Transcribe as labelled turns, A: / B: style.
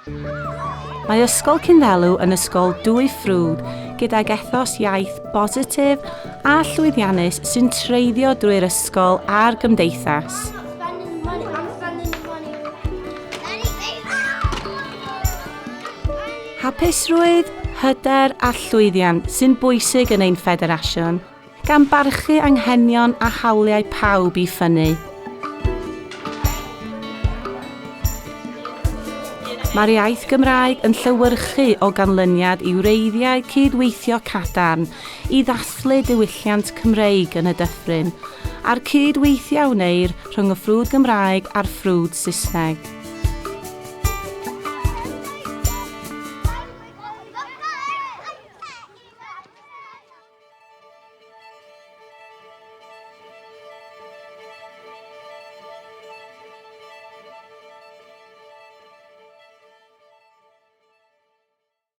A: Mae Ysgol Cynddelw yn ysgol dwy ffrwd gydag ethos iaith bositif a llwyddiannus sy'n treiddio drwy'r ysgol a'r gymdeithas. Hapusrwydd, hyder a llwyddiant sy'n bwysig yn ein ffederasiwn, gan barchu anghenion a hawliau pawb i ffynnu. Mae'r iaith Gymraeg yn llewyrchu o ganlyniad i wreiddiau cyd-weithio cadarn i ddathlu diwylliant Cymreig yn y dyffryn, a'r cyd-weithiau wneir rhwng y ffrwd Gymraeg a'r ffrwd Saesneg.